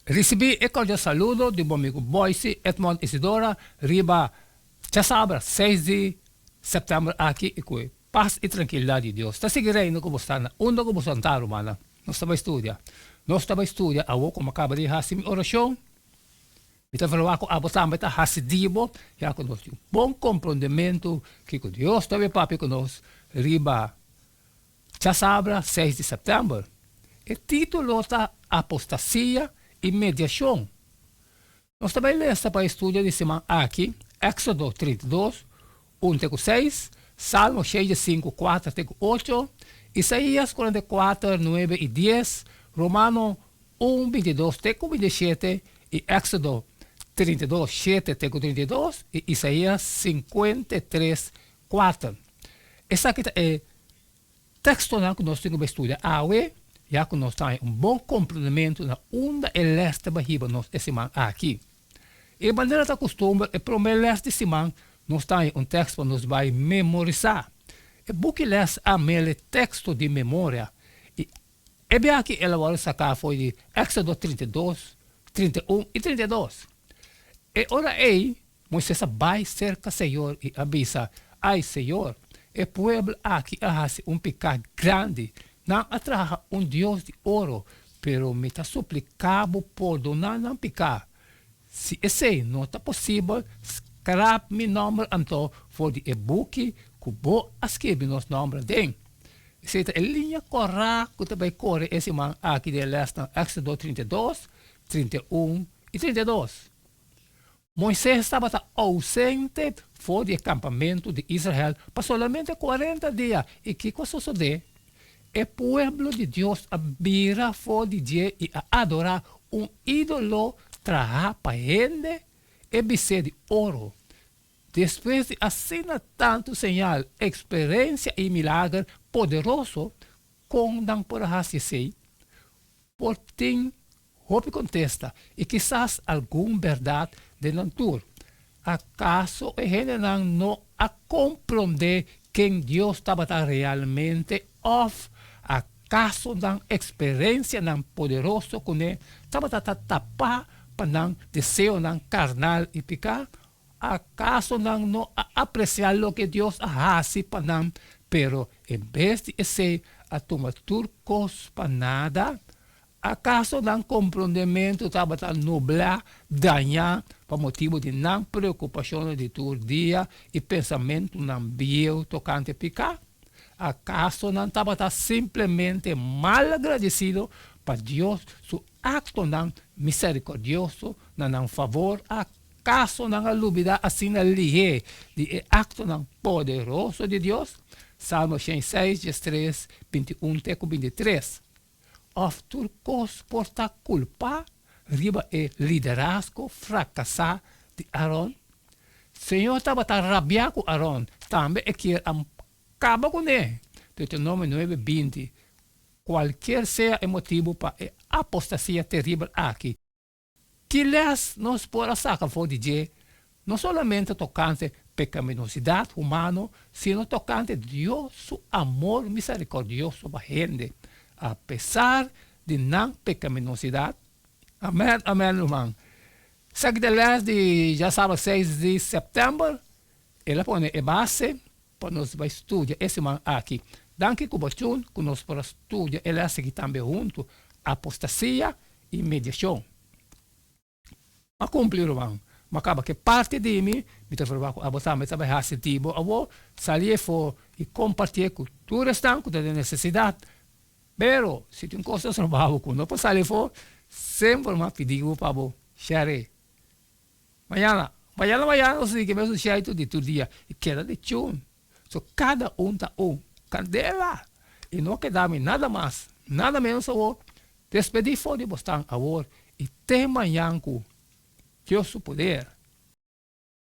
Risibí e kordial saludo di bo amigu Boyce Edmond Isidora riba djasabra seis di sèptèmber aki i ku e pas i trankilidat di Dios ta sigui reina ku bo sta na unda ku bo ta rumannan. Nos ta bai studia. Nos ta bai studia awor ku mi a kaba di hasi mi orashon. Mi ta verwagt ku abo tambe ta hasi di bo, ya ku nos tin un bon komprondementu kiko Dios ta bai papia ku nos riba Djasabra seis di sèptèmber. E título ta Apostasia i Mediashon. Nos ta bai lesa pa e studio di siman aki Éksodo 32, un te ku seis, Salmo 65, kuater te ku ocho, Isaías 44, nuebe i dies, Romano un, 22 te ku 27 i Éksodo 32, shete te ku 32 i Isaías 53, kuater. Esaki ta e tekstonan ku nos tin ku bai studia awe, ya ku nos ta haña un bon komprendementu na unda e lès ta bai hiba nos e siman aki. E manera ta kustumber, e promé lès di siman nos ta haña un tèkst pa nos bai memorisá. E buki lès a mele teksto di memoria i e biaha aki el a wòrdu saká for di Éksodo 32, 31 i 32. E ora ei Moises a bai serka Señor i a bisa, Ai, Señor, e pueblo aki a hasi un piká grandi. Nan a traha un dios di oro, pero mi ta supliká bo pordoná nan piká. Si esei no ta posibel, skrap mi nòmber anto for di e buki ku bo a skirbi nos nòmber aden. Esei ta e liña kòrá ku ta bai kore e siman aki den e lèsnan Éksodo 32, 31 i 32. Moises tabata ousente for di e kampamentu di Israel pa solamente kuarenta dia, i kiko a sosodé? E pueblo di Dios a bira for di dje i a adorá un ídolo trahá pa hende, e bisé di oro. Despues di asina tantu señal, eksperensia i milager poderoso, kon nan por a hasi esei? Por tin hopi kontesta i kisas algun bèrdat den nan tur. Akaso e hendenan no a komprondé ken Dios tabata realmente òf akaso nan eksperensianan poderoso kuné tabata ta tapá pa nan deseonan karnal i piká? Akaso nan no a apresiá loke Dios a hasi pa nan, pero en bes di esei a tuma tur kos pa nada? Akaso nan komprondementu tabata nublá, dañá, pa motibu di nan preokupashonnan di tur dia i pensamentunan bieu tokante piká? Akaso nan tabata simplemente malagradesido pa Dios su aktonan miserikordioso na nan fabor? Akaso nan a lubidá asina lihé di e aktonan poderoso di Dios? Salmo 106, 13, 21 te ku 23. Òf tur kos por ta kulpá riba e liderazgo frakasá di Aron? Señor tabata rabiá ku Aron, tambe e kier a kaba kuné. Deuteronomio 9, 20. Kualkier sea e motibu pa e apostasia teribel aki, Ki les nos por a saka for di dje, no solamente tokante pekaminosidad humano, sino tokante Dios su amor miserikordioso pa hende, apesar di nan pekaminosidad? Amen, amen, ruman. Esaki ta e les di djasabra seis di sèptèmber. El a pone e base pa nos bai studia e siman aki. Danki ku bo tune ku nos por a studia e les aki tambe huntu, Apostasia i Mediashon. M'a kumpli ruman, m'a kaba ku e parti di mi, mi ta verwagt ku abo tambe ta bai hasi di bo awor, sali efo i kompartié ku tur esnan ku ta den nesesidat. Pero si tin kos ta stroba bo ku no por sali efo, semper m'a pidi bo pa bo share. Mañana, mañana mañana nos tin ke mesun sheitu di tur dia i keda di chun. So kada un ta un kandela i no keda mi nada mas, nada menos awor. Despedí for di bosnan awor i te mañan ku Dios su poder.